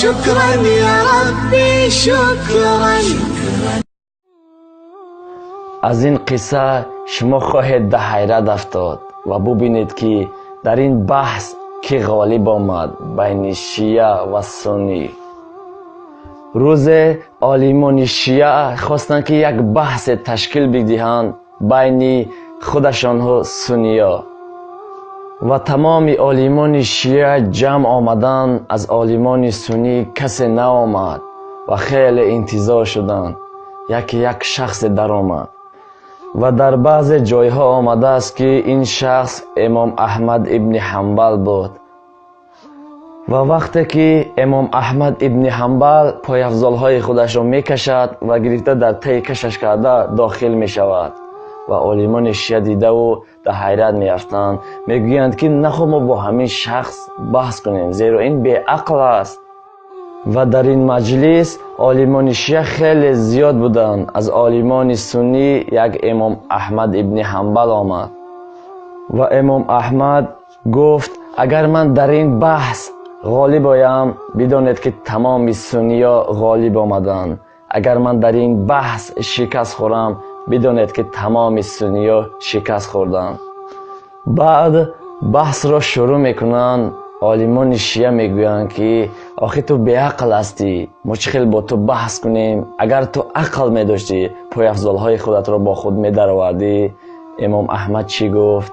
شكرا يا ربي شكرا. Аз ин қисса шумо хоҳед да ҳайрат афтод ва бубинед, ки дар ин баҳс кӣ ғолиб омад байни шия ва суннӣ. Рӯзе олимони шия хостанд, ки як баҳсе ташкил бидиҳанд байни худашонҳу сунниё, ва тамоми олимони шия ҷамъ омаданд. Аз олимони суннӣ касе наомад ва хеле интизор шуданд. Яке як шахсе даромад ва дар баъзе ҷойҳо омадааст, ки ин шахс Имом Аҳмад ибни Ҳанбал буд. Ва вақте ки Имом Аҳмад ибни Ҳанбал пойафзолҳои худашро мекашад ва гирифта дар таи кашаш карда дохил мешавад ва олимони шия дидаву дар ҳайрат меафтанд, мегӯянд, ки нахо мо бо ҳамин шахс баҳс кунем, зеро ин беақл аст. Ва дар ин маҷлис олимони шия хеле зиёд буданд. Аз олимони суннӣ як Имом Аҳмад ибни Ҳанбал омад ва Имом Аҳмад гуфт: агар ман дар ин баҳс ғолиб оям, бидонед, ки тамоми сунниё ғолиб омаданд. Агар ман дар ин баҳс шикаст хӯрам, бидонед, ки тамоми сунниё шикаст хӯрданд. Баъд баҳсро шурӯъ мекунанд. Олимони шия мегӯянд, ки охи ту беақл ҳастӣ, мо чӣ хел бо ту баҳс кунем? Агар ту ақл медоштӣ, пойафзолҳои худатро бо худ медаровардӣ. Имом Аҳмад чӣ гуфт?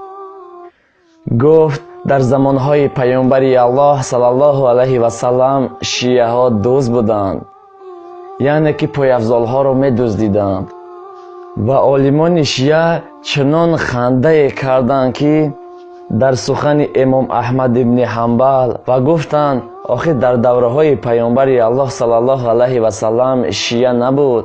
Гуфт: дар замонҳои Паёмбари Аллоҳ саллаллоҳу алайҳи васаллам шияҳо дузд буданд, яъне ки пойафзолҳоро медуздиданд. Ва олимони шия чунон хандае карданд, ки дар сухани Имом Аҳмад ибни Ҳанбал, ва гуфтанд: охир дар давраҳои Паёмбари Аллоҳ саллаллоҳу алайҳи васаллам шия набуд.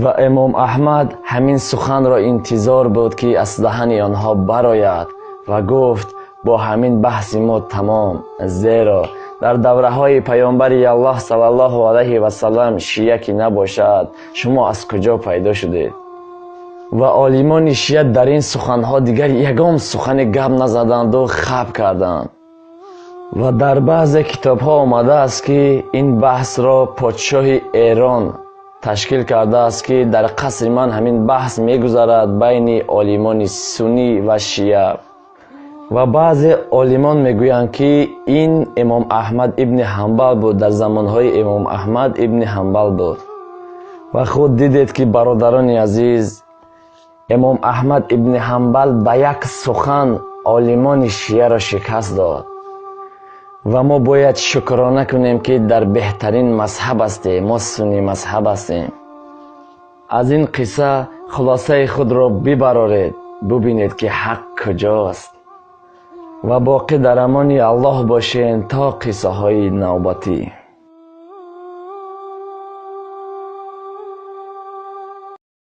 Ва Имом Аҳмад ҳамин суханро интизор буд, ки аз даҳани онҳо барояд, ва гуфт: бо ҳамин баҳси мо тамом, зеро дар давраҳои Паёмбари Аллоҳ саллаллоҳу алайҳи васаллам шия ки набошад, шумо аз куҷо пайдо шудед? Ва олимони шия дар ин суханҳо дигар ягон сухане гап назаданду хаб карданд. Ва дар баъзе китобҳо омадааст, ки ин баҳсро подшоҳи Эрон ташкил кардааст, ки дар қасри ман ҳамин баҳс мегузарад байни олимони суннӣ ва шия. Ва баъзе олимон мегӯянд, ки ин Имом Аҳмад ибни Ҳанбал буд, дар замонҳои Имом Аҳмад ибни Ҳанбал буд. Ва худ дидед, ки бародарони азиз, Имом Аҳмад ибни Ҳанбал ба як сухан олимони шияро шикаст дод. Ва мо бояд шукрона кунем, ки дар беҳтарин мазҳаб ҳастем, мо суннӣ мазҳаб ҳастем. Аз ин қисса хулосаи худро бибароред, бубинед, ки ҳақ куҷост. Ва боқӣ дар амони Аллоҳ бошед то қиссаҳои навбатӣ.